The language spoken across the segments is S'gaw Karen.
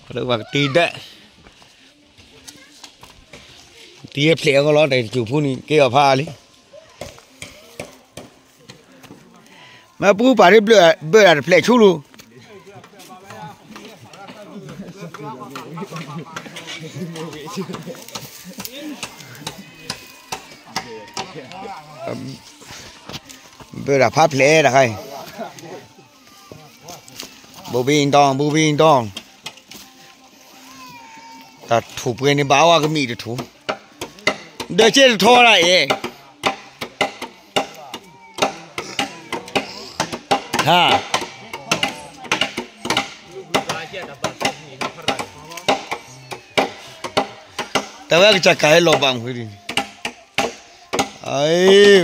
ပှၤကတံၤဒၣ်, တံၤဖျဲးအဂီၢ်လီၤ တၢ်တစူၤဖူန့ၣ် ကဲအီၤဖးအါလံ. မ့ၢ်ပူပာ်ဒ်ဘျၢၣ်တဖျဲးဆူလိၤ, ဘျၢၣ်တၢ်ဖးဖျဲးတခါအံၤ, ဘူဘံတီ, ဘူဘံတီ, တၢ်ထူၣ်ပှဲၤန့ၣ်ဘၣ်ဝဲကမံးတထူၣ်, ဒီးကဲတထီဒၣ်အဲၣ် ဟါ, တၢ်ဝဲကစၢ်ကၤဟဲလီၤဘၣ်မူဒ်န့ၣ်, အ့,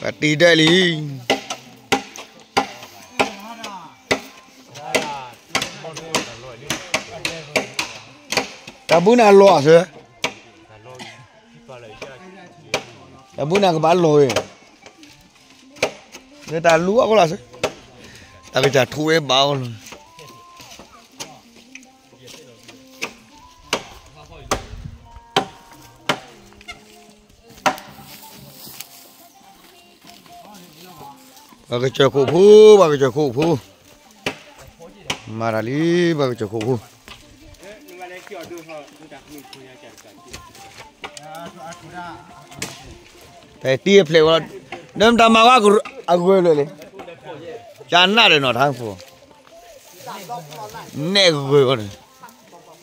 ပှၤတံၤဒၣ်လံ. တၢ်ဘုနၤလီၤစ့ၢ်, တၢ်ဘုနၤကဘၣ်လီၤဝဲ, လၢတၢ်လူအဂီၢ်လီၤစ့ၢ်, တၢ်ကစၢ်ထူဝဲဘၣ်အီၤလီၤ. ပှၤကစၢၢ်ခိၣ်ဖိ, ပှၤကစၢၢ်ခိၣ်ဖိ, မၤတၢ်လံ, ပှၤကစၢၢ်ခိၣ်ဖိ, ပတံၤဖျဲးဝဲ, နမတၤမၤဝဲအဂၢၢ်လၢာ်လံ, ကနၣ်ဒီးနီၢ်ထါဖိ, နဲၣ်ဂၢၢ်ဝဲန့ၣ်,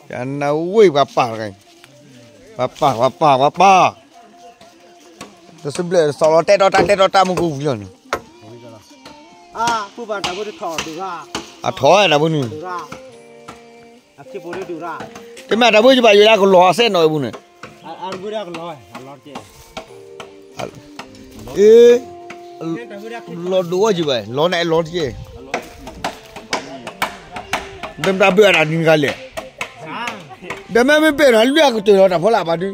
ကနၣ်ဝ့ၢ်ပှၤပာ်တဂၤ, ပှၤပာ်, ပှၤပာ်, ပှၤပာ်, တစဘျဲၣ်တစီၤလီၤ တဲတီတၢ် တဲတီတၢ်မူကဝံၤလီၤန့ၣ်, အထီၣ်တၢ်ဘုန့ၣ်, တမ့ၢ်တၢ်ဘုယဘၣ်ယိၤလၢကလီၤအစဲးနီၢ်အပူၤန့ၣ်, အ့, လီၤဒိၣ်ဝဲယဘၣ် လီၤနးလီၤတက့ၢ်, ဒီးမတၤဘၢၣ်အတၢ်နံၤတဂၤလဲၣ်, ဒီးမ့မ့ၢ်ဘၢၣ်နီၤ လွံၢ်အကတၢၢ်လီၤ တၢ်ဖီလာ်ဘၣ်ဒုး,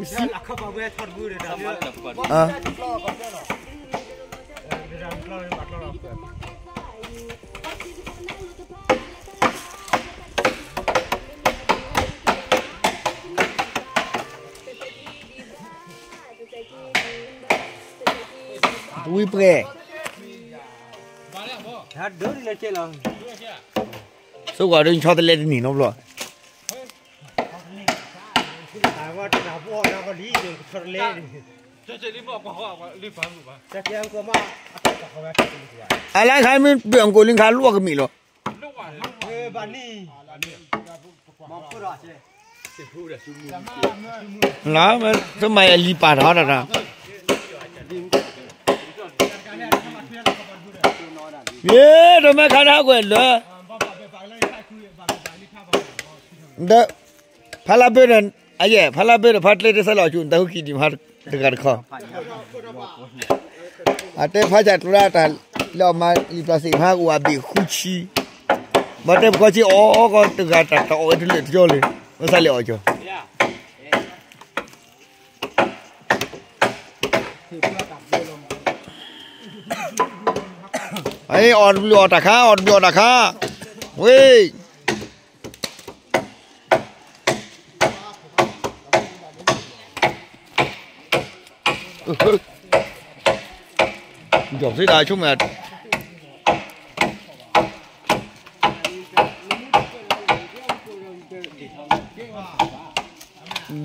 ဝံပှဲၤ, ဆိကွၢ်ဒုး ဆီတလဲတနံၤနီတဘျီ, အလါခါမ့ၢ်ဘၢၣ်အကိာ်လံခါ လီၢ်ကမံးလီၤ, လၢမ့ၢ်သ့ၣ်မၤအလံၤပာ်ထီၣ်တၢ်တၢ်, ယ့ၣ် တမ့ၢ်ခါဒၣ်ကွဲးလၢ ဒီး ဖးလါဘၢၣ်ဒီး အယဲၢ် ဖးလါဘၢၣ်ဒီး ဖါတၢ်တဆဲးလီၤဆူ နတၢ်ဟူခံဒံးမး တဂၤတခီ, အတဲဖးစၢ်တရၣ်တၢ် လၢအမၤလံာ်ပျီစ့းမး ကအိၣ်အဘ့ၣ်ဃုဆံ, ဘၣ်တဲပခီဆံအီၣ်အီၣ်ကီး တဂၤတၢ်တအီၣ်ဝဲတလၢာ်တကီလၢၤ, မ့ၢ်သးလဲၤအီၣ်ကီး အီၣ်တဘျုးအီၣ်တၢ်ခါ အီၣ်တဘျုးအီၣ်တၢ်ခါ, ဝ့ၢ်, ယီၢ်သ့ဒၣ်ဆိကမိၣ်,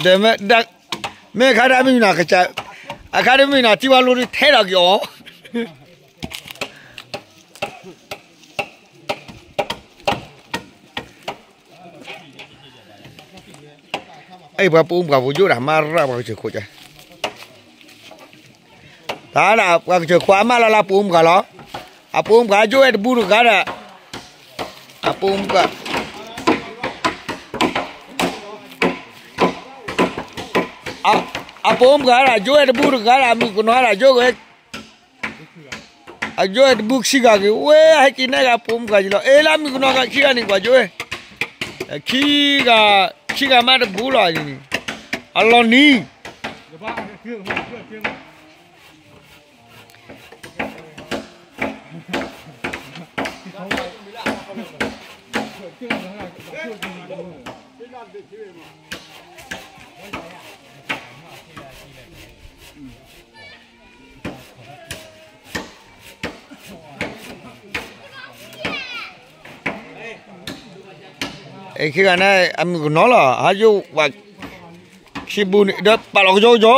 ဒီးမ့ၢ်, မ့ၢ်အခါဒၣ်မုၢ်နၤကစၢ်, အခါဒၣ်မုၢ်နၤထံဝါလိဒုးထဲထီၣ်က့ၤအီၤ, အဲ ပှၤပူၤပှၤပူၤယိၣ်ဒၣ် မၤရၣ်ပှၤကစၢၢ်ခိၣ်က, တၢ်ဒၣ်ပှၤကစၢၢ်ခိၣ်အမါလၢ်လၢ်ပူၤပှၤလီၤ, အပူၤပှၤယိၣ်ဝဲတဘူးတဂၤဒၣ်, အပူၤပှၤ, အပူၤပှၤဒၣ်ယိၣ်ဝဲတဘူးတဂၤဒၣ် မုၣ်ကနီၤဒၣ်ယိၣ်ဝဲ အယိၣ်ဝဲတဘူးခံဂၤက့ၤ ဝဲဟဲက့ၤနဲၣ်ဂၤပိာ်မုၣ်ဂၤယံၤလီၤ. အ့ လၢမုၣ်ကနီၤဂၤခံဂၤန့ၣ် ကွၢ်ယိၣ်ဝဲ, ခံဂၤ, ခံဂၤမးတဘူးလီၤန့ၣ်, အလီၤနံၤ, တၢ် အဲ ခံဂၤန့ၣ် အမုၢ်ကနီၤလီၤ ဟးယိၣ်ဝဲ ခံဘူးန့ၣ် ဒီးပာ်လီၤကယီကယီ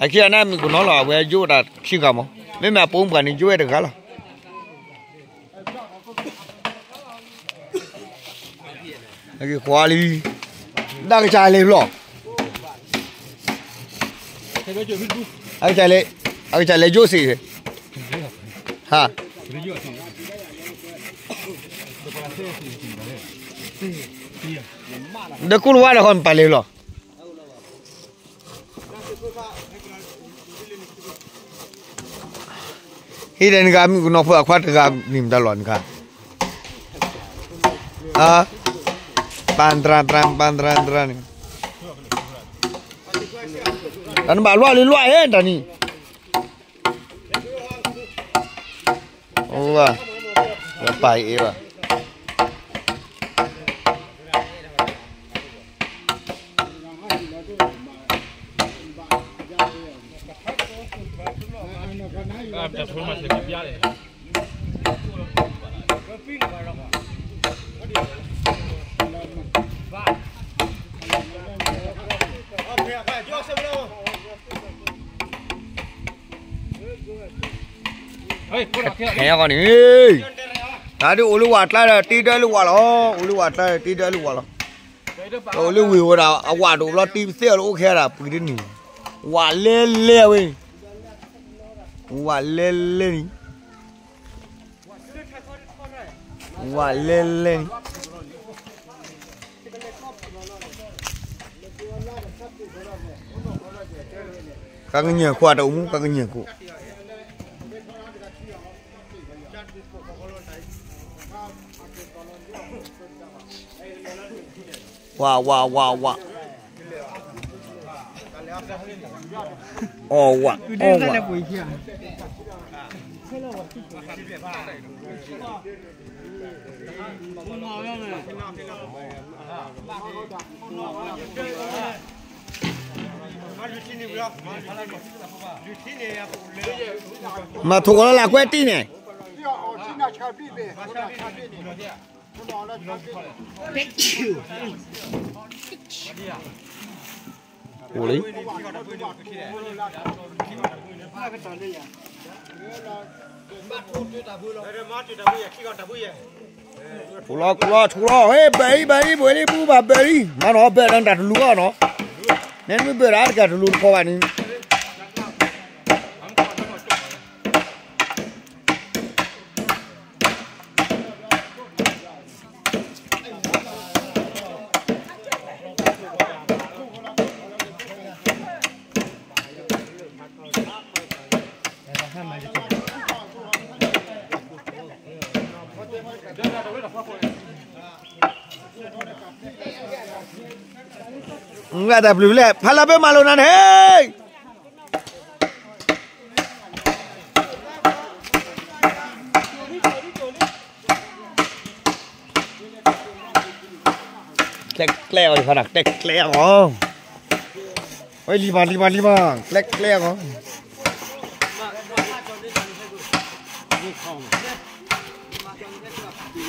အခံဂၤန့ၣ် အမုၢ်ကနီၤလီၤ အဝဲယိၣ်တၢ်ခံဂၤမး မ့မ့ၢ်အပိာ်မုၣ်ပှၤန့ၣ် ယိၣ်ဝဲတဂၤလီၤ ကွၢ်လံ ဒၣ်ကစၢ်လဲၤဖျီၣ် အကစၢ်လဲၤ အကစၢ်လဲၤယိၣ်စ့ၢ် ဟါ ဒီးကူလဝါဒီးဃီနပာ်လဲၤဖျီၣ် ဟံးဒီးနဂၤမုၣ်ကနီၤဖိအခွါတဂၤ နံၤမတၤလီၤနခါ ပၢ်တြၢ်တြၢ် ပၢ်တြၢ်တြၢ်န့ၣ် တၢ်နဘၣ်လွၢ်လံလွၢ်အံၤတၢ်နံၤ အိၣ်ဘၣ် ပၢ်အံၤဘၣ် ဟဲဃီန့ၣ် တၢ်ဒုးအိၣ်လၢဝၤကျါဒီး တ့ဒၢလၢဝၤလီၤ အိၣ်လၢဝၤကျါဒီး တ့ဒၢလၢဝၤလီၤ အိၣ်လၢဝ့ၢ်ဝဲဒၣ် အဝၤဒိၣ်ဘျီ တ့ပသဲအီၤလၢအိၣ်ခဲဒၣ် ပှ့ၤတနံၤ ဝၤလဲလဲဝဲ ဝၤလဲလဲန့ၣ် ဝၤလဲလဲန့ၣ် ကကညၢၢ်ခိၣ်အတအိၣ်မူ ကကညၢၢ်ခိၣ် ဝး ဝး ဝး ဝး အီၣ်ဝး အီၣ်ဝး မၤထိၣ်ကီးလၢလၢကွဲတံၢ်န့ၣ် အိၣ်လံ ထူလီၤ ထူလီၤ ထူလီၤ ဟဲ ဘၢၣ်အံၤ ဘၢၣ်အံၤ ဘၢၣ်လံ ပူဘၣ်ဘၢၣ်လံ မၤနီၤ ဘၢၣ်ဒီးတၢ်တလူၤအီၤနီၤ နဲနမ့ၢ်ဘၢၣ်ဒီးတကးတလူၤတခီဘၣ်န့ၣ် တၢ်ပျုၤဖဲလဲၣ် ဖးလီၤဘၢမၤလိာ်နၤန့ၣ် ကျဲကျဲအီၤ ယဖးနၤ ကျဲကျဲအီၤ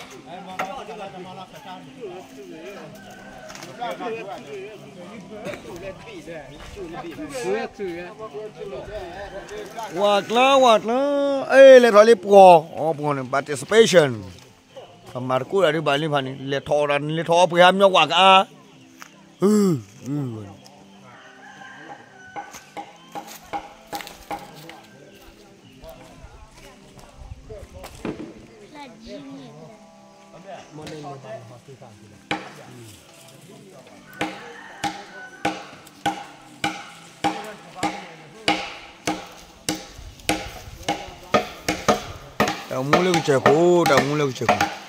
ဝဲလံမး လံမး လံမး ကျဲကျဲအီၤ ဝးကျါ ဝးကျါ အဲ လဲၤထီၣ်လၢပှီၤ အပှီၤန့ၣ် participation ပမၤတကိးဒၣ်ဒုးဘၣ်လံဖးန့ၣ် လဲၤထီၣ်ဒၣ် လဲၤထီၣ်ပှ့ၤဟးမညီဝးကအါ တၢ်မူလၢကစၢၢ်ခိၣ် တၢ်မူလၢကစၢၢ်ခိၣ်